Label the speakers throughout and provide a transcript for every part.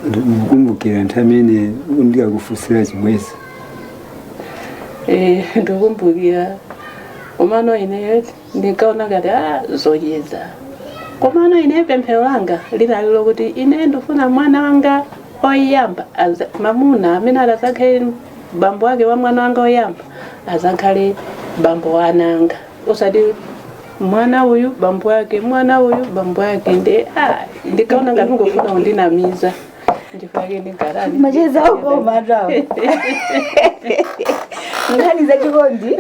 Speaker 1: Ndikukumbukira nthawi imene ndikakufunsira chibwenzi?
Speaker 2: Eh, ndikukumbukira, komano ine ndinkaona ngati zocheza, komano ine pemphero langa linali lokuti ine ndifuna mwana wanga oyamba mamuna amene adzakhale bambo wake wa mwana wanga oyamba azakhale bambo wa ana anga, osati mwana uyu bambo wake, mwana uyu bambo wake. Nde ndikaona ngati ngofuna kundinamiza, ndifake ndinkarani.
Speaker 3: Macheza okoma tawo, nkhani zachikondi,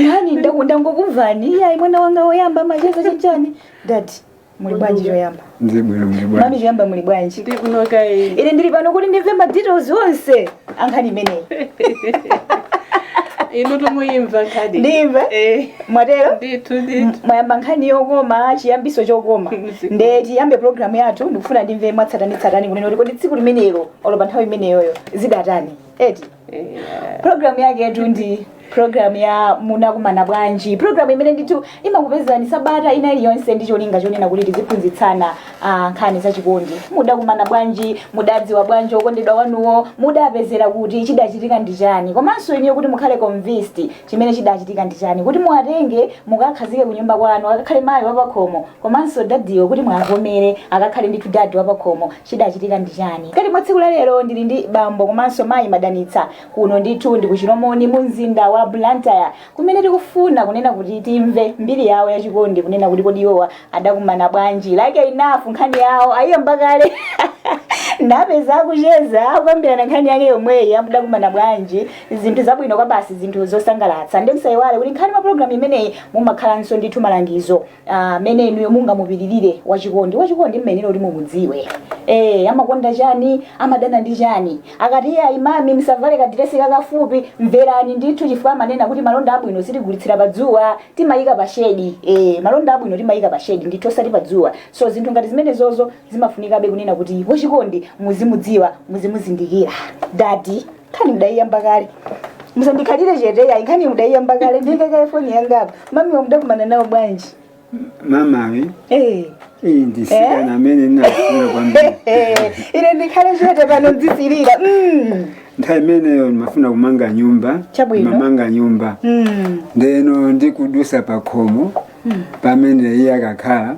Speaker 3: nkhani ndangokumvani. Iyayi, mwana wanga woyamba, macheza chanchani. Daddy, muli bwanji choyamba?
Speaker 1: Ndili bwino, muli
Speaker 3: Mami,
Speaker 1: bwanji?
Speaker 3: choyamba muli bwanji?
Speaker 2: Ndikunoka.
Speaker 3: Ine ndili pano kuti ndimve ma details onse ankhani imeneyi.
Speaker 2: Inu tumuyimva nkhani.
Speaker 3: Ndimve?
Speaker 2: Eh.
Speaker 3: Mwatero?
Speaker 2: Ndithu, ndithu.
Speaker 3: Mwayamba nkhani yokoma, chiyambiso chokoma. Nde tiyambe programu yathu. Ndikufuna ndimve mwatsatanetsatani kunena kuti kodi tsiku limenelo olo pa nthawi imeneyoyo zidatani, eti? Programu yake yetu ndi programu ya Munakumana Bwanji, programu imene ndithu imakupezani sabata ina iliyonse ndi cholinga chonena kuti tiziphunzitsana nkhani zachikondi. Mudakumana bwanji? Mudadziwa bwanji okondedwa wanuwo? Mudapezera kuti? Chidachitika ndi chani? Komanso iniyo kuti mukhale convinced, chimene chidachitika ndi chani kuti muwatenge mukakhazike kunyumba kwanu, akakhale mayi wapakhomo, komanso daddywo kuti mwavomere akakhale ndithu daddy wapakhomo, chidachitika ndi chani? Kati mwa tsiku la lero ndili ndi bambo komanso mayi Madanitsa. Kuno ndithu ndi kuchilomoni mu mzinda wa Blantyre, kumene tikufuna kunena kuti timve mbiri yawo yachikondi, kunena kuti kodi iwowa adakumana bwanji. Like enough, nkhani yawo ayiyamba kale, napeza akucheza, akukambirana nkhani yake yomweyi, amudakumana bwanji. Zinthu zabwino kwa basi, zinthu zosangalatsa. Ndi msayiwale kuti nkhani mwa programu imeneyi mumakhalanso ndithu malangizo amene inuyo mungamupiririre wachikondi. Wachikondi mmenero kuti mumudziwe, amakonda chani, amadana ndi chani. Akati, "Iye mami, msavale kadiresi kakafupi," mverani ndithu, chifukwa amanena kuti malonda abwino sitigulitsira padzuwa, timayika pa shade. Malonda abwino timayika pa shade ndithu, osati padzuwa. So zinthu ngati zimenezozo zimafunikabe kunena kuti wachikondi muzimudziwa, muzimuzindikira. Daddy, nkhani mudayiyamba kale, musandikhalire chete yayi. Nkhani mudayiyamba kale, ndikakaye foni yangapa. Mami, wamudakumana nawo bwanji?
Speaker 1: Mamawi iyi ndisikana amene ndinafuna kwambiri.
Speaker 3: Ine ndikhale chete pano, ndzisirira.
Speaker 1: Nthawi imeneyo ndimafuna kumanga nyumba.
Speaker 3: Chabwino.
Speaker 1: Mamanga nyumba. Ndeno ndikudusa pakhomo pamene iye akakhala,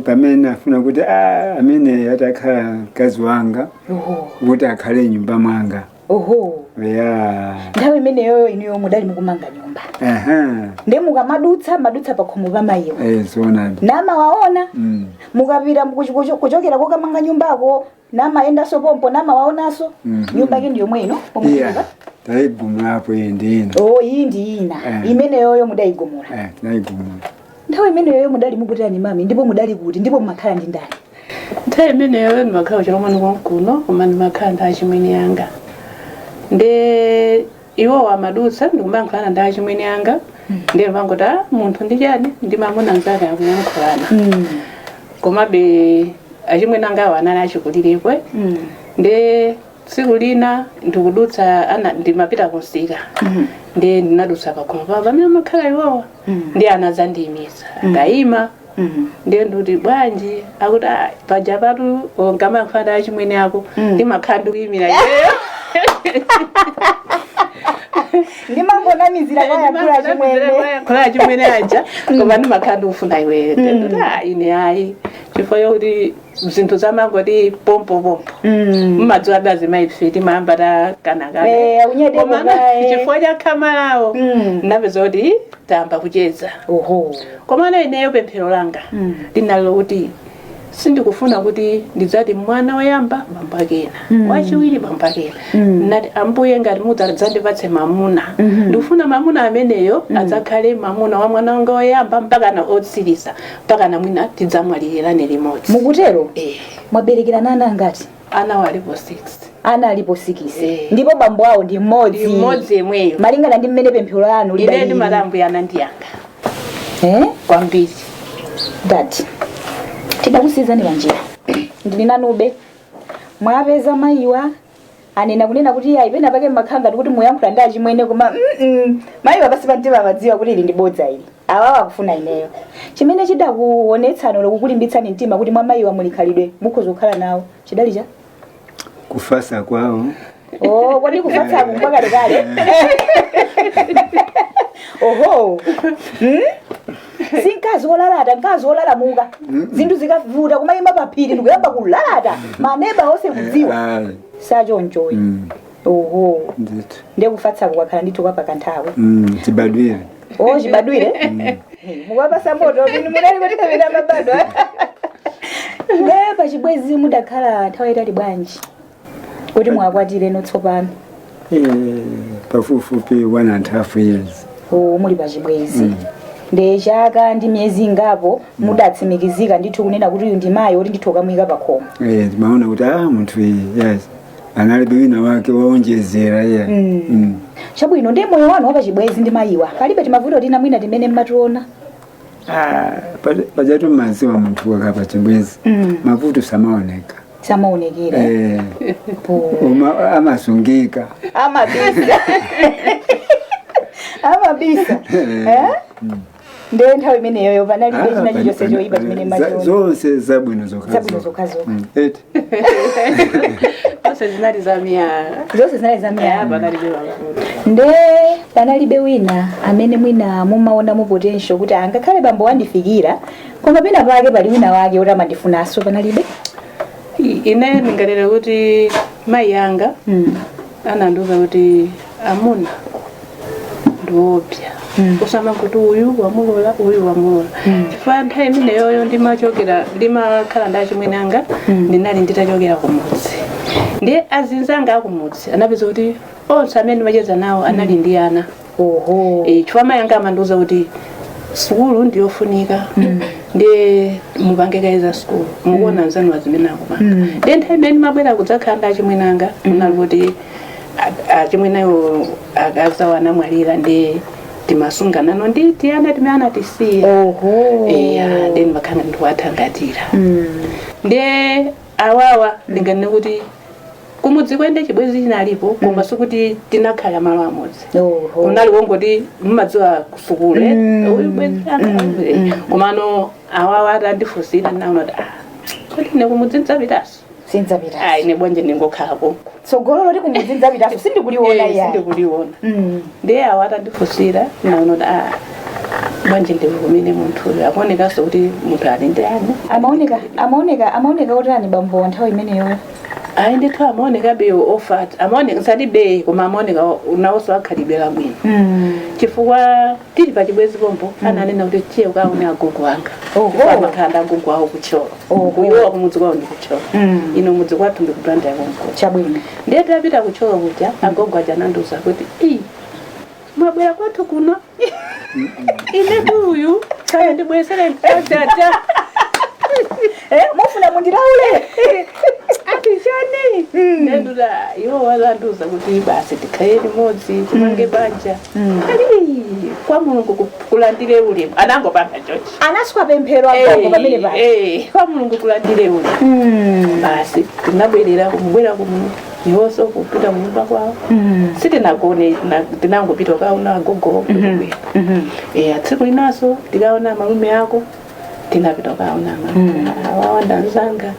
Speaker 1: pamene nafuna kuti amene atakhala mkazi wanga, kuti akhale nyumba mwanga. Ya.
Speaker 3: Nthawi imeneyoyo inuyo mudali mukumanga nyumba?
Speaker 1: Aha.
Speaker 3: Ndi mukamadutsa madutsa pakhomo pamayiwo?
Speaker 1: Eh, zoonadi.
Speaker 3: Namawaona?
Speaker 1: Mm.
Speaker 3: Mukapita kuchokera kokamanga nyumbako, namayendanso pompo, namawaonanso? Nyumba yake ndi yomwe ino pomwe?
Speaker 1: Iya.
Speaker 3: Mukupa?
Speaker 1: Tayigumulapo, iyi ndi ina.
Speaker 3: Oh, iyi ndi ina?
Speaker 1: Eh.
Speaker 3: Imeneyoyo mudayigumula?
Speaker 1: Eh, tinayigumula.
Speaker 3: Nthawi imeneyoyo mudali mukutani, mami, ndipo mudali kuti, ndipo mumakhala ndi ndani?
Speaker 2: Nthawi imeneyo ndimakhala kuchilomoni konkuno, koma ndimakhala ndi achimwene anga. Nde iwowo amadutsa, ndikumayankhulana ndi achimwene anga, ndiye pangoti munthu ndi chani ndi mamuna mnzake akuyankhulana. Komabe achimwene anga awo anali achikulirepwe. Nde tsiku lina ndikudutsa ana, ndimapita kunsika, ndiye ndinadutsa pakhomo pawo pamene amakhala iwowa, ndi anadzandiyimisa. Akayima, ndiye ndikuti, "Bwanji?" Akuti, "Ah, paja patu nkamayankhulana achimwene ako, ndimakhala ndikuyimira iweyo."
Speaker 3: Ndimangonamizira kwayankhula chimwene.
Speaker 2: Kwayankhula chimwene aja, koma ndimakhala ndikufuna iweyo. Ndikuti, "Ah, ine ayi," chifukwa chokuti zinthu zamangoti pompo pompo. Mmadziwa azimayi ife timayamba takanakana.
Speaker 3: Eh, unyadeko kaye.
Speaker 2: Chifukwa cha khama lawo, ndapeza kuti tayamba kucheza. Komano ineyo pemphero langa linali lokuti sindikufuna kuti ndidzati mwana woyamba bambo akena, wachiwiri bambo akena. Nati, "Ambuye, ngati mudzandipatse mamuna, ndikufuna mamuna ameneyo adzakhale mamuna wa mwana wanga woyamba mpaka na otsiriza, mpaka na mwina tidzamwalirane limodzi."
Speaker 3: Mukutero?
Speaker 2: Eh.
Speaker 3: Mwaberekerana ana angati?
Speaker 2: Ana walipo 6.
Speaker 3: Ana alipo 6?
Speaker 2: Eh.
Speaker 3: Ndipo bambo awo ndi mmodzi?
Speaker 2: Ndi mmodzi yemweyo.
Speaker 3: Malingana ndi mmene pemphero lanu
Speaker 2: Ine
Speaker 3: lidalili.
Speaker 2: ndimati Ambuye anandiyanga
Speaker 3: Eh?
Speaker 2: kwambiri.
Speaker 3: Daddy, tidakusizani panjira, ndili nanube. Mwapeza mayiwa. Anena kunena kuti ayi, pena pake mmakhala ngati kuti muyankhula ndi achimwene, koma mayiwa pasi pamtima amadziwa kuti ili ndi bodza ili, awawa akufuna ineyo. Chimene chidakuonetsani olo kukulimbitsani mtima kuti mwa mayiwa mulikhalidwe mukhoza kukhala nawo chidali cha?
Speaker 1: Kufatsa kwawo.
Speaker 3: Oh, kodi kufatsaku kwakalekale? Oho, Si mkazi wolalata, mkazi wolalamuka, zinthu zikavuta kumayima paphiri ndikuyamba kulalata, maneba onse kudziwa.
Speaker 1: Ayi.
Speaker 3: Sachonchoyi? Oho.
Speaker 1: Ndithu.
Speaker 3: Ndiye kufatsaku kwakhala ndithu kwa pakanthawi.
Speaker 1: Chibadwire.
Speaker 3: Oh, chibadwire. Mukwapasa moto inu, munali kuti kapena mabadwa? Nde pachibwezi mudakhala nthawi itali bwanji kuti mwakwatire tsopano?
Speaker 1: Pafupifupi 1.5 years.
Speaker 3: Oh, muli pachibwezi nde chaka ndi miyezi ingapo mudatsimikizika ndithu kunena kuti uyu ndi mayi woti ndithu ukamuyika pakhomo?
Speaker 1: Eh, timaona kuti munthu iyi, yes, analibe wina wake waonjezera iye.
Speaker 3: Chabwino, ndiye moyo wanu wapachibwezi ndi mayiwa palibe timavuto tina mwina timene mmationa?
Speaker 1: Ah, pajatu maziwa munthu wakapa chibwezi, mavuto samaoneka.
Speaker 3: Samaonekera?
Speaker 1: Eh.
Speaker 3: Po.
Speaker 1: Amasungika.
Speaker 3: Amabisa, amabisa, eh? Ndiye nthawi imeneyoyo panalibe china chilichonse choyipa chimene mmachiona?
Speaker 1: Zonse zabwino zokha.
Speaker 3: Zabwino zokhazokha.
Speaker 1: Eti.
Speaker 2: Zonse zinali zamiyala.
Speaker 3: Zonse zinali zamiyala.
Speaker 2: Panalibe mavuto.
Speaker 3: Nde panalibe wina amene mwina mumaonamo potential kuti angakhale bambo wandifikira, koma pena pake pali wina wake kuti amandifunanso, panalibe?
Speaker 2: Ine ndinganene kuti mayi anga anandiuza kuti amuna ndiwopya, usamangoti uyu wamulola, uyu wamulola, chifukwa nthawi imeneyoyo ndimachokera, ndimakhala ndi achimwene anga, ndinali nditachokera kumudzi, ndiye azinzanga akumudzi anapeza kuti onse amene ndimacheza nawo anali ndi ana. Chifukwa mayi anga amandiuza kuti sukulu ndiyofunika, ndiye mupange kaye za sukulu, mukuona anzanu azimene akupanga. Ndiye nthawi imene ndimabwera kudzakhala ndi achimwene anga, kunali kuti achimweneyo akazawo anamwalira, ndi timasunganano ndi tiyana timene anatisiya. Eya, ndiye ndimakhala ndikuwathangatira. Ndiye awawa ndinganene kuti kumudzi kwende chibwezi chinalipo, koma sikuti tinakhala malo amodzi. Kunali wongoti mumadziwa kusukulu, uyu bwezi anga, komano awawa atandifunsira naona kuti kodi ine kumudzi ndidzapitaso?
Speaker 3: Sindzapitaso.
Speaker 2: Ayi, ine bwanje ndingokhala konko.
Speaker 3: Tsogolo loti kumudzi ndzapitaso sindikuliona.
Speaker 2: Eh,
Speaker 3: Iya.
Speaker 2: Sindikuliona. Ndiye awa atandifunsira naona kuti bwanje ndikumene munthu uyu akuonekanso kuti munthu ali ndi ana.
Speaker 3: Amaoneka otani bambo nthawi imeneyoyo?
Speaker 2: Ayi ndithu, amaoneka be ofat, amaoneka sati be, koma amaoneka nawonso akhalidwe labwino, chifukwa tili pachibwezi pompo ananena kuti tiye ukaone agogo anga. Chifukwa amakhala ndi agogo awo kuThyolo. Iwowa kumudzi kwawo ndi kuThyolo, ino mudzi kwathu ndi ku Blantyre konko. Ndiye tapita kuThyolo kuja, agogo aja anandiuza kuti, "Ii, mwabwera kwathu kuno, ine uyu kana ndibwesere mkazi aja."
Speaker 3: Eh, mufuna mundilaule?
Speaker 2: Ati chani? Ndenduta iwo wazandiuza kuti basi tikhale limodzi, timange banja, ali kwa Mulungu kulandire ulemu, anangopanga chochi.
Speaker 3: Anaswa pemphero agogo pamene pali.
Speaker 2: Eh, kwa Mulungu kulandire ulemu. Basi tinabwerera, kumubwera kumu iwonso kupita kunyumba kwawo. Sitinagone, tinangopita kukaona agogo kubwera. Tsiku linaso tikaona malume ako, tinapita kukaona malume awawa ndanzanga.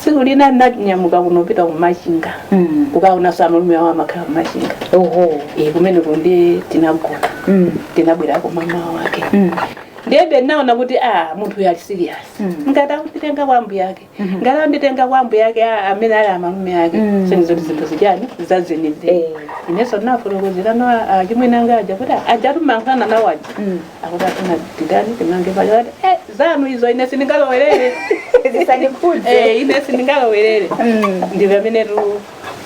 Speaker 2: Tsiku lina ndinanyamuka kunopita kumachinga, kukaonanso amalume awo amakhala kumachinga. Kumene kundi tinagona, tinabwerako mama wake. Ndiyebe naona kuti munthu uyu ali serious, ngati akunditenga kwa ambuye ake, ngati akunditenga kwa ambuye ake, amene ali amalume ake, senizoti zinthu zichani zazenizeni. Inenso ndinafotokozera no achimwene anga aja kuti aja atumankhana nawo aja akuti afuna titani, timange pale, ati zanu izo, ine sindingalowerere.
Speaker 3: Zisandikhudze.
Speaker 2: Eh, ine sindingalowerere. Ndi pamene tu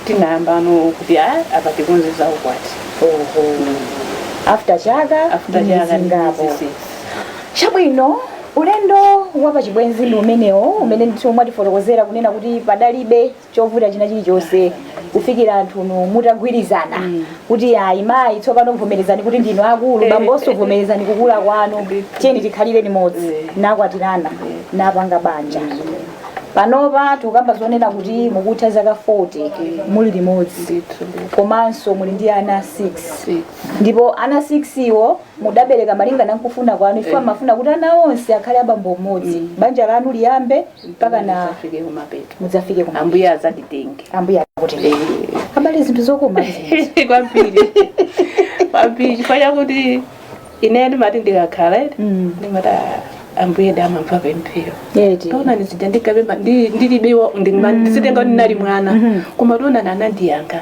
Speaker 2: tinayamba no kuti apa tikonze za ukwati.
Speaker 3: Oho, after chaka
Speaker 2: after
Speaker 3: ndi
Speaker 2: chaka ndi
Speaker 3: zingapo.
Speaker 2: miyezi 6.
Speaker 3: Chabwino, ulendo wapachibwenzi ndi umenewo umene ndithu mwatifotokozera kunena kuti padalibe chovuta china chilichonse kufikira anthu mutagwirizana kuti ayi mayi, tsopano vomerezani kuti ndinu akulu, bambonso vomerezani kukula kwanu, tiyeni tikhalire limodzi, nakwatirana, napanga banja. Panopa tikukamba zonena kuti mukutha zaka 40 muli limodzi,
Speaker 2: Ndithu, ndithu.
Speaker 3: komanso muli ndi ana 6.
Speaker 2: 6.
Speaker 3: Ndipo ana 6 iwo mudabereka malingana nkufuna kwanu, ifo amafuna kuti ana onse akhale abambo mmodzi, banja lanu liyambe mpaka na
Speaker 2: Mudzafike kumapeto.
Speaker 3: Mudzafike kuma
Speaker 2: Ambuye azatitenge.
Speaker 3: Ambuye akutenge. Abale, zinthu zokoma zimenezi.
Speaker 2: Kwambiri, kwambiri, chifukwa chakuti ine ndimati ndikakhala ere, ndimati, "Ah, Ambuye ndamamva pemphero." Taona ndizija ndikapemba ndilibewa, ndisitenga kuti ndinali mwana, koma taona anandiyankha.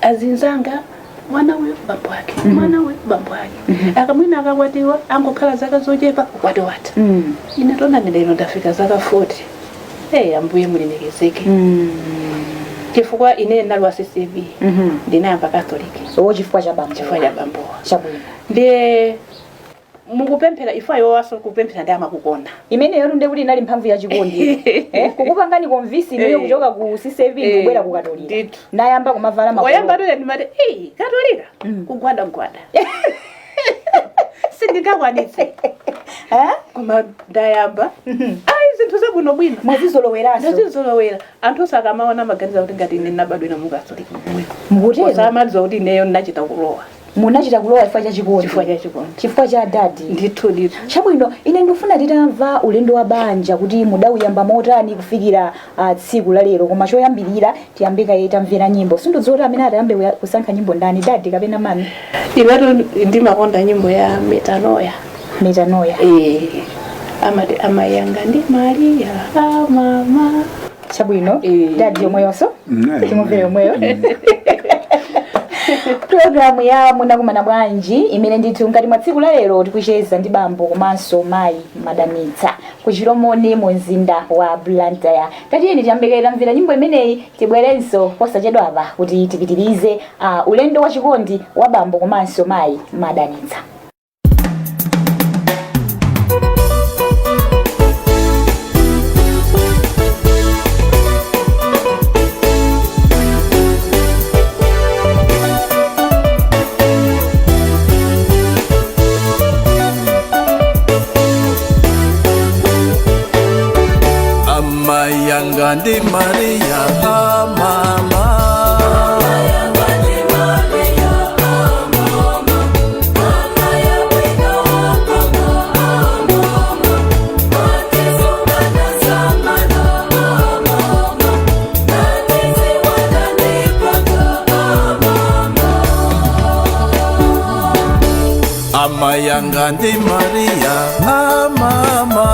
Speaker 2: Azinzanga, mwana uyu bambo ake, mwana uyu bambo ake, akamwina akakwatiwa angokhala zaka zochepa, ukwatiwata. Ine taona lero ndafika zaka 40. Hey, Ambuye mulemekezeke, chifukwa ine ndinali wa CCAP, ndinayamba Catholic
Speaker 3: So chifukwa cha bambo.
Speaker 2: Chifukwa cha bambowa.
Speaker 3: Chabwino.
Speaker 2: Ndiye mukupemphera ifa iwowaso kupemphera ndi amakukonda.
Speaker 3: Imeneyo ndiye kuti inali mphamvu ya chikondi, kukupangani convince inuyo kuchoka ku CCAP kubwera ku Katolika.
Speaker 2: Ndithu.
Speaker 3: Nayamba kumavala makolo.
Speaker 2: Oyamba tule ndimati, "Ei, Katolika, kugwada gwada sindingakwanitse."
Speaker 3: Eh?
Speaker 2: Koma ndayamba, ayi, zinthu zabwinobwino.
Speaker 3: Mwazizoloweranso.
Speaker 2: Ndazizolowera. Anthu osakamaona maganiza kuti ngati ine ndinabadwira mu Katolika momwemo.
Speaker 3: Mukutero.
Speaker 2: Osamadziwa kuti ineyo ndinachita kulowa.
Speaker 3: Munachita kulowa chifukwa cha chikondi.
Speaker 2: Chifukwa cha chikondi.
Speaker 3: Chifukwa cha dadi.
Speaker 2: Ndithu, ndithu.
Speaker 3: Chabwino, ine ndikufuna titamva ulendo wa banja kuti mudawuyamba motani kufikira tsiku la lero. Koma choyambirira tiyambe kaye tamvera nyimbo. Sindidziwa kuti amene atayambe kusankha nyimbo ndani, dadi kapena mami?
Speaker 2: Inetu ndimakonda nyimbo ya Metanoya.
Speaker 3: Metanoya.
Speaker 2: Eh, amati amayanga ndi Maria amama.
Speaker 3: Chabwino. Dadi, yomweyonso?
Speaker 1: Mm.
Speaker 3: Timumvere yomweyo. Programu ya Munakumana Bwanji imene ndithu ngati mwa tsiku la lero tikucheza ndi bambo komanso mayi Madanitsa ku Chilomoni mu mzinda wa Blantyre. Tatiyeni tiyambekere tamvera nyimbo imeneyi, tibwerenso posachedwapa kuti tipitirize ulendo wa chikondi wa bambo komanso mayi Madanitsa.
Speaker 4: Amayanga ndi Maria amama. Amayanga ndi Maria amama.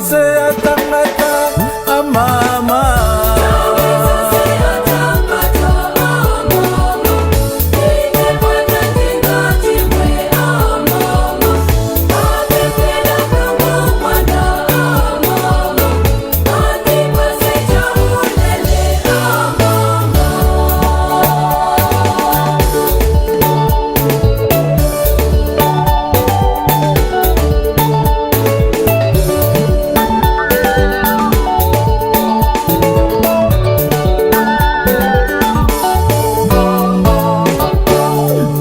Speaker 4: zonse atangata amama.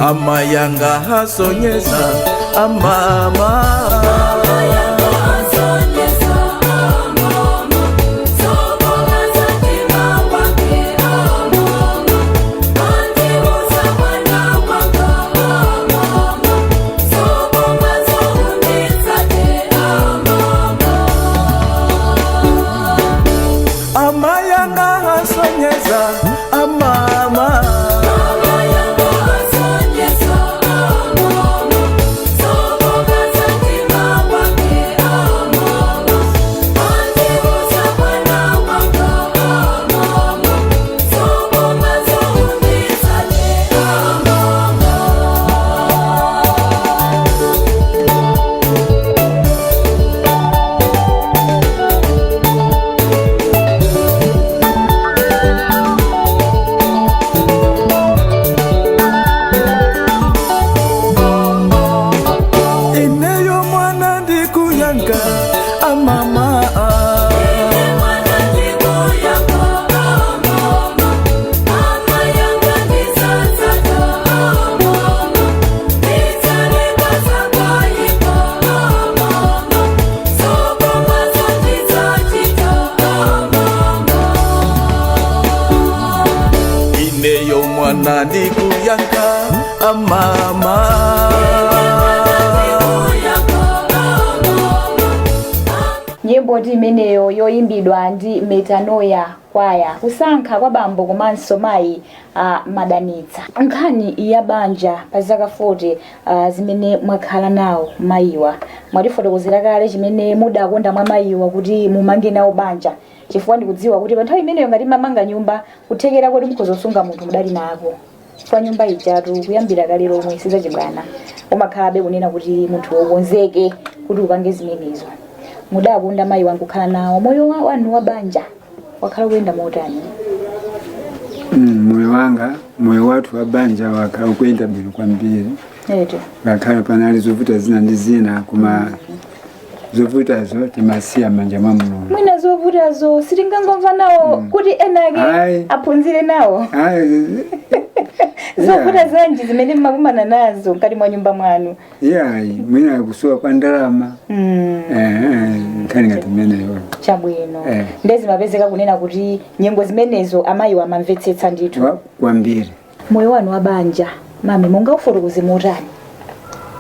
Speaker 4: Amayanga hasonyeza amama. Amayanga hasonyeza amama. Ineyo mwana ndikuyanga amama. Ineyo mwana ndikuyanga amama.
Speaker 3: Nyimbo ndi imeneyo yoyimbidwa ndi Metanoia Kwaya, kusankha kwa bambo komanso mayi Madanitsa. Nkhani ya banja pa zaka 40 zimene mwakhala nawo mayiwa, mwatifotokozera kale chimene mudakonda mwa mayiwa kuti mumange nawo banja, chifukwa ndikudziwa kuti pa nthawi imeneyo ngati mamanga nyumba kuthekera kuti mukhoza munthu mudali nako kwa nyumba ijatu kuyambira kale lomwe sizachibwana, umakhalabe kunena kuti munthu wokonzeke kuti upange zimenezo. Mudakonda mayi wangu kukhala nawo, moyo wanu wa banja wakhala kuyenda motani?
Speaker 1: Moyo wanga, moyo wathu wa banja wakhala ukuyenda bwino kwambiri.
Speaker 3: Eto.
Speaker 1: Ngakhale panali zovuta zina ndi zina, koma zovutazo timasiya manja mwa Mulungu.
Speaker 3: Mwina zovutazo sitingangomva nawo kuti enake
Speaker 1: Ayi.
Speaker 3: aphunzire nawo.
Speaker 1: Ayi,
Speaker 3: Zovuta zanji zimene mmakumana nazo mkati mwa nyumba mwanu?
Speaker 1: Iyayi, mwina kusowa kwa ndalama. Nkhani ngati imeneyo.
Speaker 3: Chabwino.
Speaker 1: Eh.
Speaker 3: Ndezimapezeka kunena kuti nyengo zimenezo amayiwa amamvetsetsa ndithu.
Speaker 1: Kwambiri.
Speaker 3: Moyo wanu wa banja mami mungaufotokoze motani?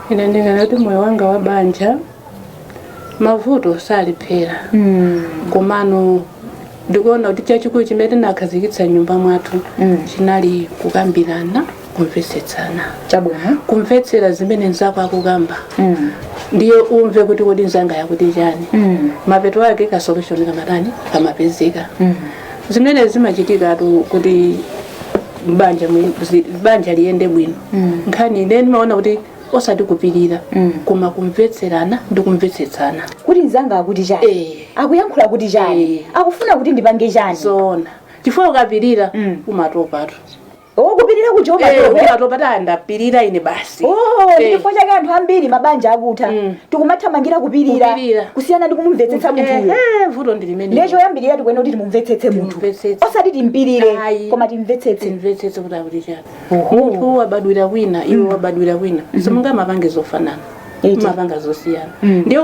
Speaker 2: Ine ndinganati moyo wanga wa banja mavuto saliphera, komano ndikuona kuti chachikulu chimene tinakhazikitsa nyumba mwathu chinali kukambirana, kumvetsetsana.
Speaker 3: Chabwino.
Speaker 2: Kumvetsera zimene nzako akukamba, ndiye umve kuti kodi nzanga yakuti chani. Mapeto ake ka solution kamatani kamapezeka. Zimene zimachitikatu kuti banja banja liyende bwino, nkhani ine ndimaona kuti osati kupirira, koma kumvetserana ndi kumvetsetsana.
Speaker 3: Kuti nzanga akuti chani, akuyankhula kuti chani, akufuna kuti ndipange chani.
Speaker 2: Zoona, chifukwa ukapirira umatopatu.
Speaker 3: Okupirira kuja umatopa.
Speaker 2: Umatopa, ta ndapirira ine basi.
Speaker 3: Oh, chifukwa chake anthu ambiri mabanja akutha, tikumathamangira kupirira
Speaker 2: Kupirira.
Speaker 3: kusiyana ndi kumumvetsetsa munthuyo.
Speaker 2: Vuto ndi limene.
Speaker 3: Ndiye choyambirira tikuyenera kuti timumvetsetse munthu,
Speaker 2: Timumvetsetse.
Speaker 3: osati timpirire,
Speaker 2: Ayi.
Speaker 3: koma timvetsetse.
Speaker 2: Timvetsetse kuti akuti chani.
Speaker 3: Oho.
Speaker 2: Munthu wabadwira wina, iwe wabadwira wina, simungamapange zofanana.
Speaker 3: Iti.
Speaker 2: Mumapanga zosiyana. Ndiye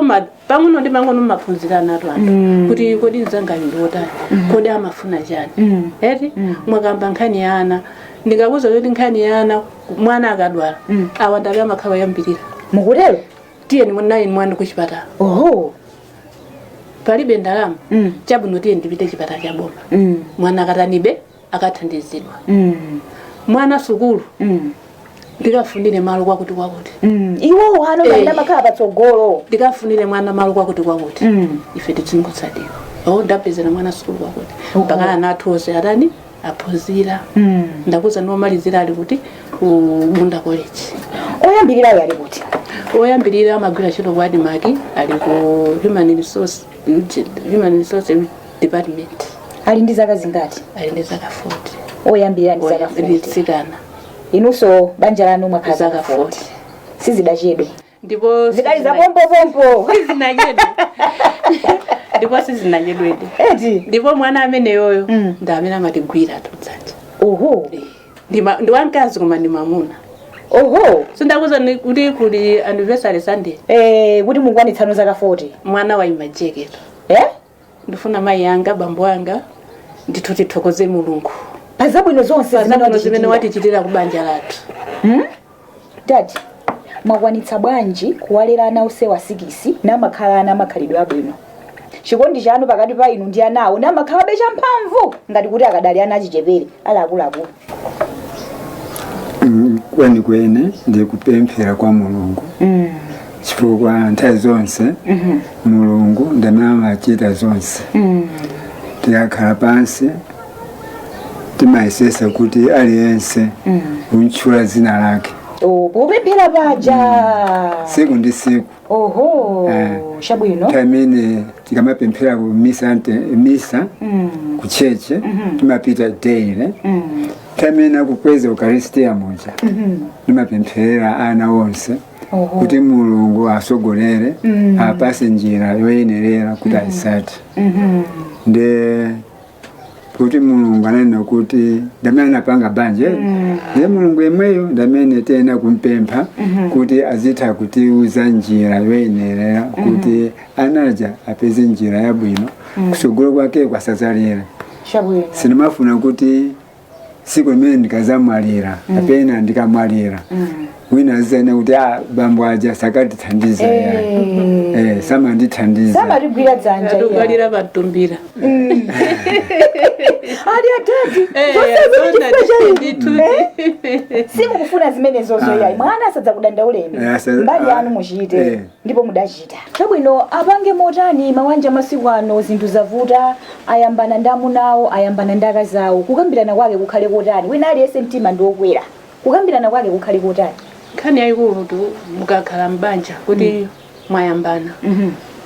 Speaker 2: pang'ono ndi pang'ono mumaphunzirana atu anthu kuti kodi mzangayu ndi wotani, kodi amafuna chani. Eti mwakamba nkhani ya ana, ndikakuza kuti nkhani ya ana, mwana akadwala, awa ndabe amakhala yambirira.
Speaker 3: Mukutero?
Speaker 2: Tiyeni munayi mwana kuchipatala.
Speaker 3: Oho.
Speaker 2: Palibe ndalama, chabwino, tiye ndipite chipatala cha boma. Mwana akatanibe akathandizidwa. Mwana sukulu, Ndikafunire malo kwakuti kwakuti.
Speaker 3: Iwowo ano
Speaker 2: Eh.
Speaker 3: ngati amakhala patsogolo.
Speaker 2: Ndikafunire mwana malo kwakuti kwakuti. Ife tidzingotsatira. Oh, ndapezera mwana sukulu kwakuti. Mpaka ana athu onse atani, aphunzira. Ndakuza nomalizira ali kuti? Ku Bunda College.
Speaker 3: Oyambirirayo ali kuti?
Speaker 2: Oyambirira amagwira ntchito ku ADMARC, ali ku human resource department.
Speaker 3: Ali ndi zaka zingati?
Speaker 2: Ali ndi zaka 40.
Speaker 3: Oyambirira ndi zaka 40?
Speaker 2: Litsikana.
Speaker 3: Inunso banja lanu mwakhala
Speaker 2: zaka
Speaker 3: zaka 40?
Speaker 2: 40.
Speaker 3: Sizidachedwe.
Speaker 2: Ndipo
Speaker 3: zidali za pompopompo.
Speaker 2: Sizinachedwe, ndipo sizinachedwede.
Speaker 3: Eti?
Speaker 2: Ndipo mwana ameneyoyo ndi amene amatigwira tudzanja.
Speaker 3: Oho.
Speaker 2: Ndi wamkazi koma ndi mamuna.
Speaker 3: Oho.
Speaker 2: Sindakuza kuti kuli anniversary Sunday?
Speaker 3: Eh, kuti mukwanitsano zaka 40.
Speaker 2: Mwana waima jekero.
Speaker 3: Eh.
Speaker 2: Ndifuna mayi anga, bambo anga, ndithu tithokoze Mulungu
Speaker 3: pa zabwino zonse zimene
Speaker 2: pazabwino zimene
Speaker 3: watichitira.
Speaker 2: Watichitira ku banja lathu.
Speaker 3: Dad, mwakwanitsa bwanji kuwalera ana onsewa 6 namakhala ana amakhalidwe abwino? Chikondi chanu pakati pa inu ndi anawo namakhalabe champhamvu ngati kuti akadali ana achichepere, ali akuluakulu?
Speaker 1: Kwenikweni ndikupemphera kwa Mulungu, chifukwa nthawi zonse Mulungu ndamene amachita zonse. Tikakhala pansi timayesesa kuti aliyense untchula dzina lake.
Speaker 3: Oh, popemphera paja.
Speaker 1: Siku ndi siku.
Speaker 3: Oho.
Speaker 1: Eh.
Speaker 3: Chabwino.
Speaker 1: Nthawi imene tikamapemphera ku misa, misa ku church timapita daily. Nthawi imene akukweza Ukaristiya muja ndimapempherera ana onse kuti Mulungu asogolere, apase njira yoyenerera kuti ayisate. Nde kuti Mulungu ananena kuti ndamene anapanga banja, ndiye Mulungu yemweyo ndamene tiyena kumpempha kuti azitha kutiuza njira yoyenerera kuti anaja apeze njira yabwino kusogolo kwake kwasazalira. Sindimafuna kuti siku limene ndikazamwalira apena ndikamwalira wina azizane kuti, "Ah, bambo aja sakatithandiza ya, samandithandiza."
Speaker 3: Samatigwira dzanja iya.
Speaker 2: Atigwalira patumbira.
Speaker 3: Ali atati
Speaker 2: Eh,
Speaker 3: zonsezo
Speaker 2: zona
Speaker 3: ndi chifukwa cha
Speaker 2: ndithu.
Speaker 3: inu. Eh? Simukufuna zimenezozo.
Speaker 1: Ah.
Speaker 3: Yayi, mwana asadzakudandauleni.
Speaker 1: Eh,
Speaker 3: Mbali
Speaker 1: ah,
Speaker 3: yanu muchite.
Speaker 1: eh.
Speaker 3: Ndipo mudachita chabwino. Apange motani mawanja masiku ano? Zinthu zavuta, ayambana ndi amunawo, ayambana ndi akazi awo. Kukambirana kwake kukhale kotani? Wina aliyense mtima ndi wokwera. Kukambirana kwake kukhale kotani?
Speaker 2: Nkhani yayikulu tu, mukakhala mbanja kuti mwayambana,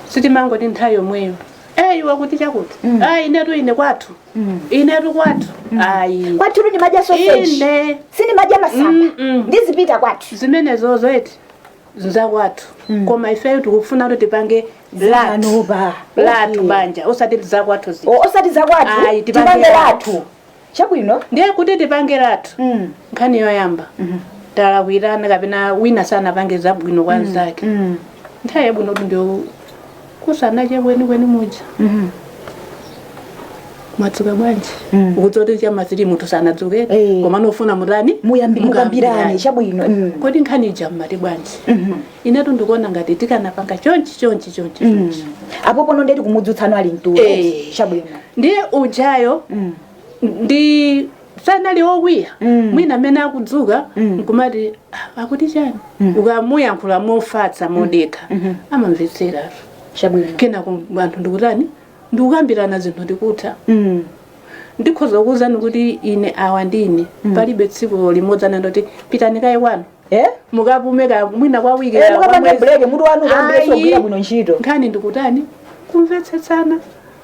Speaker 2: sitimangoti nthawi yomweyo, "Eyi, wakuti chakuti, ayi, inetu ine kwathu, inetu kwathu, ayi."
Speaker 3: Kwathu ndimadya sausage.
Speaker 2: Ine
Speaker 3: Sindimadya masamba. Ndizipita kwathu.
Speaker 2: Zimenezozo eti zakwathu, koma ifeyo tikufuna kuti tipange lathu.
Speaker 3: Zanopa.
Speaker 2: Lathu banja, osati zakwathu zi.
Speaker 3: Osati zakwathu.
Speaker 2: Ayi, tipange
Speaker 3: tipange
Speaker 2: lathu.
Speaker 3: lathu. Chabwino.
Speaker 2: Ndiye kuti tipange lathu, nkhani yoyamba, talakwirana kapena wina sanapange zabwino kwa nzake, nthawi yabwino kuti ndio kusanache kwenikweni muja, "Mwadzuka bwanji?" Ukudzoti chamasiri munthu sanadzuke.
Speaker 3: Eh.
Speaker 2: Koma nofuna mutani?
Speaker 3: Muyambi mukambirane.
Speaker 2: Mukambirane.
Speaker 3: Chabwino.
Speaker 2: "Kodi nkhani ija mmati bwanji? Inetu ndikuona ngati tikanapanga chonchi, chonchi, chonchi, chonchi."
Speaker 3: Apo pono ndeti kumudzutsano ali mtulo.
Speaker 2: Eh.
Speaker 3: Chabwino.
Speaker 2: Ndiye ujayo ndi sanali wokwiya, mwina amene akudzuka nkumati, "Ah, akuti chani?" Ukamuyankhula mofatsa, modekha, amamvetsera.
Speaker 3: Chabwino.
Speaker 2: Kenako anthu ndikutani? Ndikukambirana zinthu, ndikutha. Ndikhoza kukuwuzani kuti ine awa ndine palibe tsiku limodzi anandoti, "Pitani kaye kwanu,
Speaker 3: Eh?
Speaker 2: mukapume ka mwina kwa wiki
Speaker 3: Eh,
Speaker 2: ka kwa
Speaker 3: mukapange
Speaker 2: mwezi."
Speaker 3: break, mutu wanu ukayambirenso
Speaker 2: Ayi.
Speaker 3: kugwira bwino ntchito.
Speaker 2: Nkhani ndikutani? Kumvetsetsana,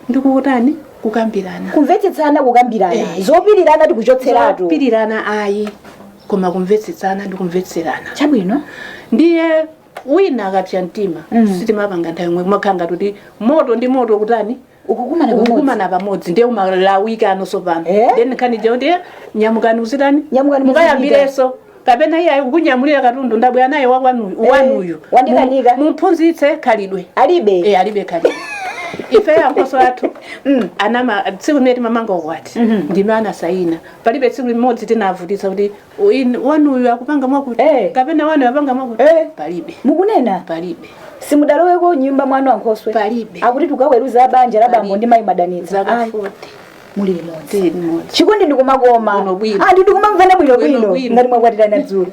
Speaker 2: ndikukutani? Kukambirana.
Speaker 3: Kumvetsetsana, kukambirana.
Speaker 2: Eh.
Speaker 3: Zopirirana tikuchotseratu.
Speaker 2: Zopirirana ayi, koma kumvetsetsana ndikumvetserana.
Speaker 3: Chabwino.
Speaker 2: Ndiye wina akapsa mtima, sitimapanga nthawi yomwe, kumakhala ngati kuti moto ndi moto kutani?
Speaker 3: Ukukumana pamodzi.
Speaker 2: Ukukumana pamodzi, ndiye umalawika anonso pano.
Speaker 3: Eh?
Speaker 2: Then nkhani jawo ndiye, "Nyamukani, uzitani?"
Speaker 3: Nyamukani,
Speaker 2: Mukayambirenso kapena iye kukunyamulira katundu, "Ndabwera naye wakwanuyu, wanuyu."
Speaker 3: Wandikanika.
Speaker 2: Mumphunzitse khalidwe.
Speaker 3: Alibe.
Speaker 2: Eh, alibe khalidwe. Ife yankoso athu anama tsiku limene timamanga ukwati ndime anasayina, palibe tsiku limodzi tinavutitsa kuti wanuyu akupanga mwakuti
Speaker 3: Eh.
Speaker 2: kapena wanuyu apanga mwakuti.
Speaker 3: Eh.
Speaker 2: Palibe.
Speaker 3: Mukunena?
Speaker 2: Palibe.
Speaker 3: Simudaloweko nyumba mwanu ankhoswe?
Speaker 2: Palibe.
Speaker 3: Akuti tukaweruza banja la bambo
Speaker 2: Palibe.
Speaker 3: ndi mayi madanitsa.
Speaker 2: Zaka
Speaker 3: Ayi,
Speaker 2: 40
Speaker 3: muli limodzi.
Speaker 2: Tili limodzi.
Speaker 3: Chikondi ndikumakoma.
Speaker 2: Bwino bwino.
Speaker 3: Anthu ndikumamvana bwino
Speaker 2: Bwino
Speaker 3: bwino
Speaker 2: bwino.
Speaker 3: ngati mwakwatirana dzulo.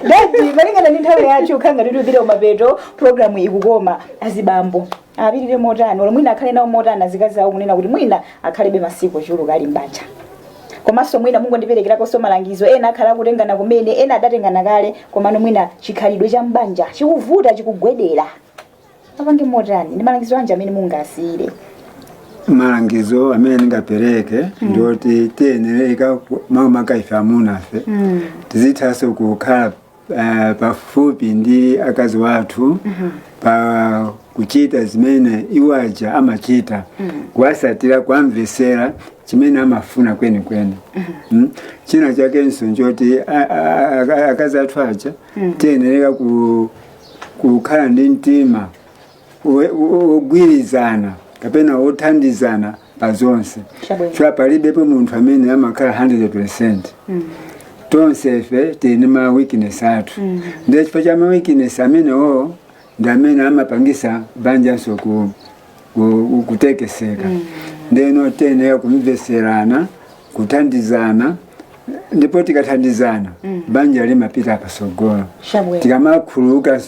Speaker 3: Daddy, malingana ndi nthawi yathu, khanga titupite kumapeto, programu ikukoma. Azibambo apirire motani, olo mwina akhale nawo motani azikazi awo, kunena kuti mwina akhalebe masiku ochuluka ali mbanja? Komanso mwina mungondiperekerakonso malangizo. Ena akhala akutengana kumene, ena adatengana kale, komano mwina chikhalidwe cha mbanja chikuvuta, chikugwedera, apange motani? Ndi malangizo anji amene mungasiyire?
Speaker 1: Malangizo amene ndingapereke ndoti tiyenereka, makamaka ife amunafe, tizithanso kukhala pafupi ndi akazi wathu pa kuchita zimene iwo aja amachita, kuwasatira, kuwamvesera chimene amafuna kwenikweni. China chakenso nchoti akazi athu aja tiyenereka kukhala ndi mtima wogwirizana kapena wothandizana pa zonse.
Speaker 3: Chabwino.
Speaker 1: Chifukwa palibepo munthu amene amakhala 100. Tonse ife tili ma weakness athu, ndiye chifukwa cha ma weakness amenewo ndi amene amapangisa banjanso kutekeseka. Ndeno tiyenera kumveserana, kuthandizana, ndipo tikathandizana banja limapita pasogolo.
Speaker 3: Chabwino.
Speaker 1: Tikamakhululuka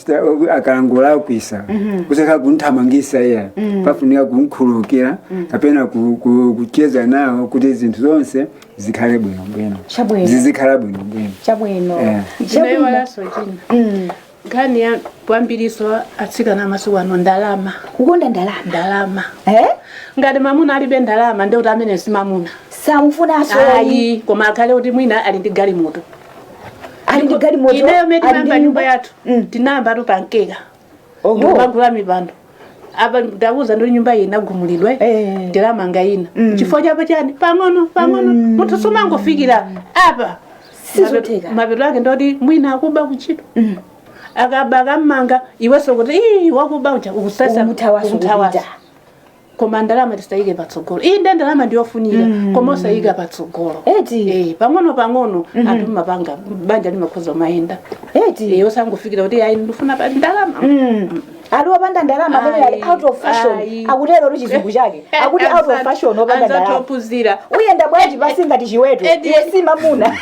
Speaker 1: akalangolakwisa, kusakhala kunthamangisa iya, pafunika kumkhululukira kapena kucheza nawo kuti zinthu zonse zikhale bwinobwino.
Speaker 3: Chabwino.
Speaker 1: Zizikhala bwinobwino.
Speaker 3: Chabwino.
Speaker 2: Ndinayiwalanso china, nkhani ya kwambiriso atsikana amasiku ano, ndalama.
Speaker 3: Kukonda ndalama.
Speaker 2: Ndalama.
Speaker 3: Eh?
Speaker 2: Ngati mamuna alibe ndalama, ndekuti amene si mamuna.
Speaker 3: Samufunanso.
Speaker 2: Ayi, koma akhale kuti mwina ali ndi galimoto.
Speaker 3: Ali ndi galimoto.
Speaker 2: Ineyo mene
Speaker 3: ali ndi
Speaker 2: tinayamba nyumba yathu, tinayamba tupankeka, ndikupagula mipando. Apa ndakuza ndi nyumba iyi inagumulidwa, ndilamanga ina. Chifukwa chapo chani? Pang'ono pang'ono. Munthu sumangofikira apa.
Speaker 3: Sizotheka.
Speaker 2: Mapeto ake ndoti mwina akuba kuntchito, akaba akammanga, iwenso kuti ii wakuba uja, ukusasa.
Speaker 3: Ukumuthawaso.
Speaker 2: Ukumuthawaso.
Speaker 3: Kupita.
Speaker 2: Koma ndalama tisayike patsogolo. Iyi nde ndalama ndiyofunika, koma osayika patsogolo.
Speaker 3: Eti.
Speaker 2: Eh, pang'ono pang'ono anthu mapanga banja limakhoza mayenda.
Speaker 3: Eti.
Speaker 2: Eh, osangofikira kuti ayi, ndifuna pa ndalama.
Speaker 3: Ali wopanda ndalama amene ali
Speaker 2: Ayi,
Speaker 3: out of fashion.
Speaker 2: Ayi.
Speaker 3: Akutero tu chizungu chake, akuti out of fashion wopanda ndalama.
Speaker 2: Ophunzira.
Speaker 3: Uyenda bwanji pasi ngati chiweto?
Speaker 2: Eti.
Speaker 3: Iwe si mamuna.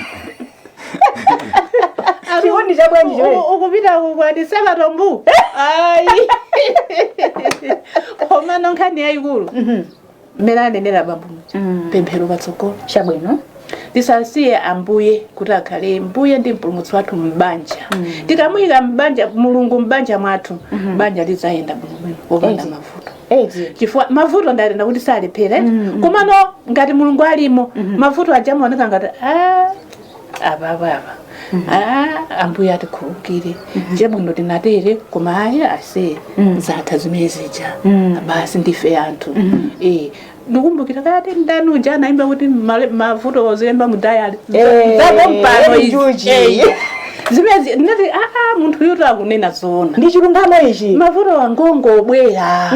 Speaker 3: Chikondi cha bwanji chimene?
Speaker 2: Ukupita kukwati sakatombu, ayi. Koma nkhani yayikulu mmene anenera bambo muja, pemphero patsogolo.
Speaker 3: Chabwino.
Speaker 2: Tisasiye Ambuye kuti akhale Mbuye ndi Mpulumutsi wathu m'banja. Tikamuyika m'banja Mulungu m'banja mwathu, banja lidzayenda bwinobwino wopanda
Speaker 3: Eti.
Speaker 2: mavuto.
Speaker 3: Eti.
Speaker 2: Chifukwa mavuto ndatenda kuti salephera, komano ngati Mulungu alimo, mavuto aja amaoneka ngati "Ah, apa apa apa, ah, Ambuye atikhululukire, chabwino tinatere, koma ayi, ase zatha zimene zija, basi ndife anthu." Eh, ndikumbukira kati ndani uja anaimba kuti mavuto ozilemba mu diary.
Speaker 3: Eh,
Speaker 2: Zapompano izi.
Speaker 3: Njuchi.
Speaker 2: Eh, zimezi ndinati, aa, munthu yuto akunena zoona.
Speaker 3: Ndi chilungamo ichi.
Speaker 2: Mavuto angongobwera,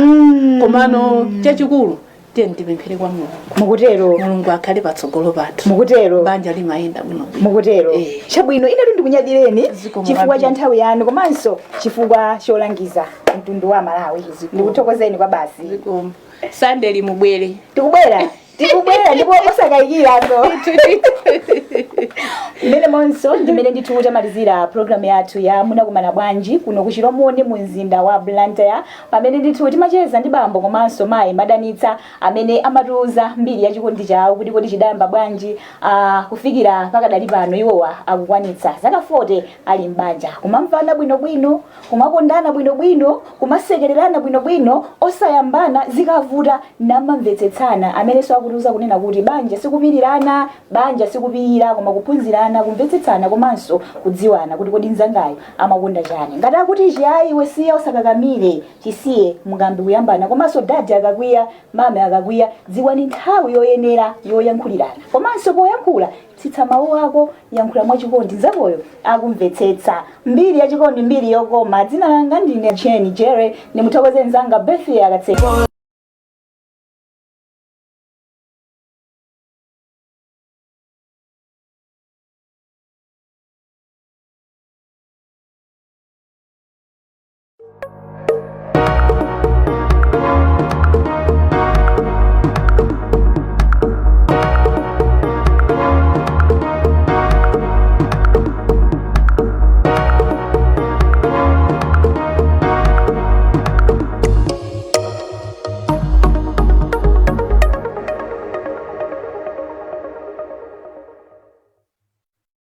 Speaker 2: komano chachikulu tiye ndipemphere kwa Mulungu.
Speaker 3: Mukutero.
Speaker 2: Mulungu akhale patsogolo pathu.
Speaker 3: Mukutero.
Speaker 2: Banja limayenda bwinobwino.
Speaker 3: Mukutero.
Speaker 2: Eh.
Speaker 3: Chabwino, inetu ndikunyadileni
Speaker 2: Zikomo
Speaker 3: chifukwa cha
Speaker 2: kwambiri.
Speaker 3: nthawi yanu komanso chifukwa cholangiza mtundu wa Malawi. Ndikuthokozeni kwa basi.
Speaker 2: Zikomo. Sande limubwere.
Speaker 3: Tikubwera, tikubwera, ndipo osakayikiranso. Mmene monso ndimene ndithu tamalizira programu yathu ya Munakumana Bwanji kuno ku Chilomoni mu mzinda wa Blantyre, pamene ndithu timacheza ndi bambo komanso mayi Madanitsa amene amatiuza mbiri ya chikondi chawo, kuti kodi chidayamba bwanji, kufikira pakadali pano iwowa akukwanitsa zaka 40 ali m'banja, kumamvana bwinobwino, kumakondana bwinobwino, kumasekererana bwinobwino, osayambana, zikavuta namamvetsetsana, amenenso akutiuza kunena kuti banja sikupirirana, banja sikupirira, koma kuphunzirana, kumvetsetsana komanso kudziwana kuti kodi mzangayo amakonda chani. Ngati akuti chiyayi, iwe siya, usakakamire, chisiye, mukambi kuyambana. Komanso daddy akakwiya, mummy akakwiya, dziwani nthawi yoyenera yoyankhulirana, komanso poyankhula tsitsa mawu ako, yankhula mwachikondi, nzakoyo akumvetsetsa. Mbiri yachikondi, mbiri yokoma. Dzina langa ndine Cheni Jere, ndimuthokoze mzanga Bethia Akatseko.